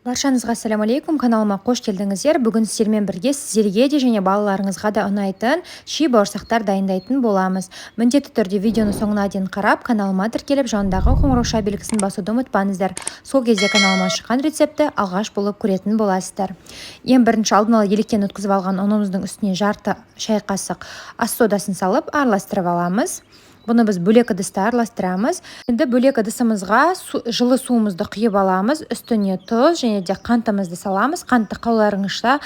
Баршаңызға ассаляму, каналыма қош келдіңіздер. Бүгін сіздермен бірге сіздерге де және балаларыңызға да ұнайтын ши бауырсақтар дайындайтын боламыз. Міндетті түрде видеоны соңына дейін қарап, каналыма тіркеліп, жанындағы қоңырауша белгісін басуды ұмытпаңыздар. Сол кезде каналыма шыққан рецептті алғаш болып көретін боласыздар. Ең бірінші алдын ала електен өткізіп алған ұнымыздың үстіне жарты шай қасық ас содасын салып, араластырып аламыз. Бұны біз бөлек ыдыста араластырамыз. Енді бөлек ыдысымызға жылы суымызды құйып аламыз, үстіне тұз және де қантымызды саламыз. Қантты қалауларыңызша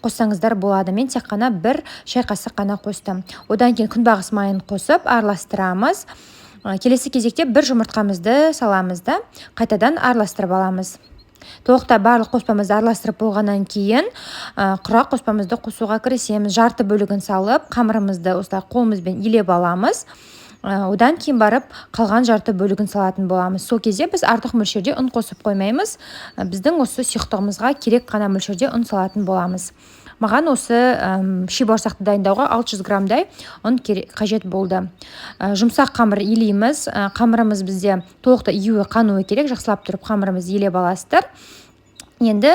қоссаңыздар болады, мен тек қана 1 шай қасық қана қостым. Одан кейін күнбағыс майын қосып, араластырамыз. Келесі кезекте бір жұмыртқамызды саламыз да, қайтадан араластырып аламыз. Толықтай барлық қоспамызды араластырып болғаннан кейін, құрғақ қоспамызды қосуға кірісеміз. Жарты бөлігін салып, қамырымызды осылай қолымызбен илеп аламыз. Одан кейін барып қалған жарты бөлігін салатын боламыз. Сол кезде біз артық мөлшерде ұн қосып қоймаймыз, біздің осы сұйықтығымызға керек қана мөлшерде ұн салатын боламыз. Маған осы ши бауырсақты дайындауға 600 граммдай ұн қажет болды. Жұмсақ қамыр илейміз. Қамырымыз бізде толықтай июі қануы керек. Жақсылап тұрып қамырымызды илеп аласыздар. Енді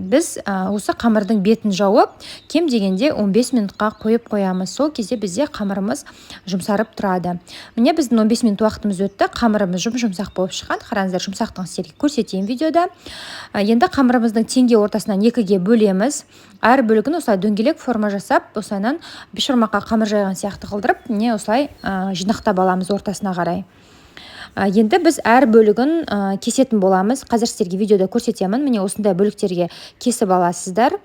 біз осы қамырдың бетін жауып, кем дегенде 15 минутқа қойып қоямыз. Сол кезде бізде қамырымыз жұмсарып тұрады. Міне, біздің 15 минут уақытымыз өтті, қамырымыз жұп жұмсақ болып шыққан. Қараңыздар, жұмсақтығын сіздерге көрсетейін видеода. Енді қамырымыздың теңге ортасынан екіге бөлеміз. Әр бөлігін осылай дөңгелек форма жасап, осылайынан бешбармаққа қамыр жайған сияқты қылдырып, міне, осылай жинақтап аламыз ортасына қарай. Енді біз әр бөлігін кесетін боламыз. Қазір сіздерге видеода көрсетемін. Міне, осындай бөліктерге кесіп аласыздар.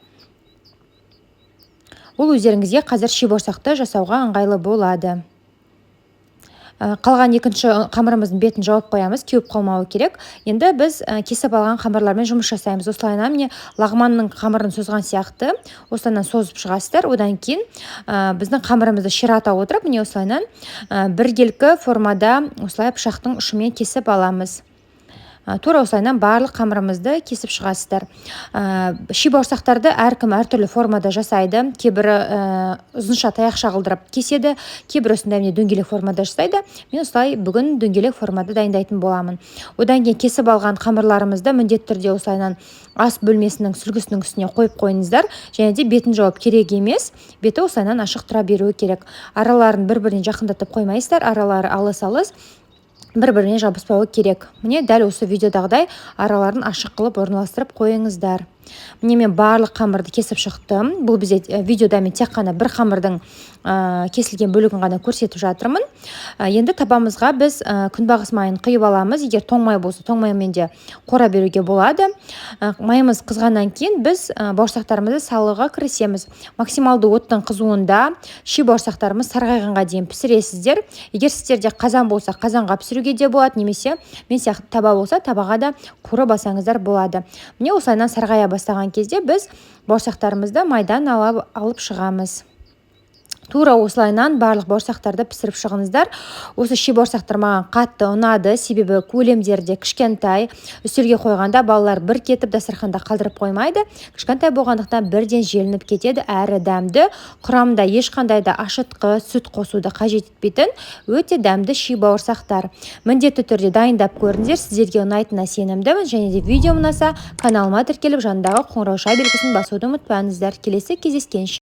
Ол өздеріңізге қазір ши бауырсақты жасауға ыңғайлы болады. Қалған екінші қамырымыздың бетін жауып қоямыз, кеуіп қалмауы керек. Енді біз кесіп алған қамырлармен жұмыс жасаймыз. Осылайынан, міне, лағманның қамырын созған сияқты осылайынан созып шығасыздар. Одан кейін біздің қамырымызды ширата отырып, міне, осылайынан біркелкі формада осылай пышақтың ұшымен кесіп аламыз. Тура осылайынан барлық қамырымызды кесіп шығасыздар. Ши бауырсақтарды әркім әртүрлі формада жасайды. Кейбірі ұзынша таяқша қылдырып кеседі, кейбірі осындай, міне, дөңгелек формада жасайды. Мен осылай бүгін дөңгелек формада дайындайтын боламын. Одан кейін кесіп алған қамырларымызды міндетті түрде осылайынан ас бөлмесінің сүлгісінің үстіне қойып қойыңыздар және де бетін жауып керек емес, беті осылайынан ашық тұра беруі керек. Араларын бір біріне жақындатып қоймайсыздар, аралары алыс алыс, бір біріне жабыспауы керек. Міне, дәл осы видеодағыдай араларын ашық қылып орналастырып қойыңыздар. Міне, мен барлық қамырды кесіп шықтым. Бұл бізде видеода мен тек қана бір қамырдың кесілген бөлігін ғана көрсетіп жатырмын. Енді табамызға біз күнбағыс майын құйып аламыз. Егер тоң май болса, тоң маймен де қуыра беруге болады. Майымыз қызғаннан кейін біз бауырсақтарымызды салуға кірісеміз. Максималды оттың қызуында ши бауырсақтарымыз сарғайғанға дейін пісіресіздер. Егер сіздерде қазан болса, қазанға пісіруге де болады немесе мен сияқты таба болса, табаға да қуырып алсаңыздар болады. Міне, осылайынан сарғая бастаған кезде біз бауырсақтарымызды майдан алып шығамыз. Тура осылайынан барлық бауырсақтарды пісіріп шығыңыздар. Осы ши бауырсақтар маған қатты ұнады, себебі көлемдері де кішкентай. Үстелге қойғанда балалар бір кетіп, дастарханда қалдырып қоймайды. Кішкентай болғандықтан, бірден желініп кетеді әрі дәмді. Құрамында ешқандай да ашытқы, сүт қосуды қажет етпейтін өте дәмді ши бауырсақтар. Міндетті түрде дайындап көріңіздер, сіздерге ұнайтынына сенімдімін. Және де видеом ұнаса, каналыма тіркеліп, жанындағы қоңырауша белгісін басуды ұмытпаңыздар. Келесі кездескенше!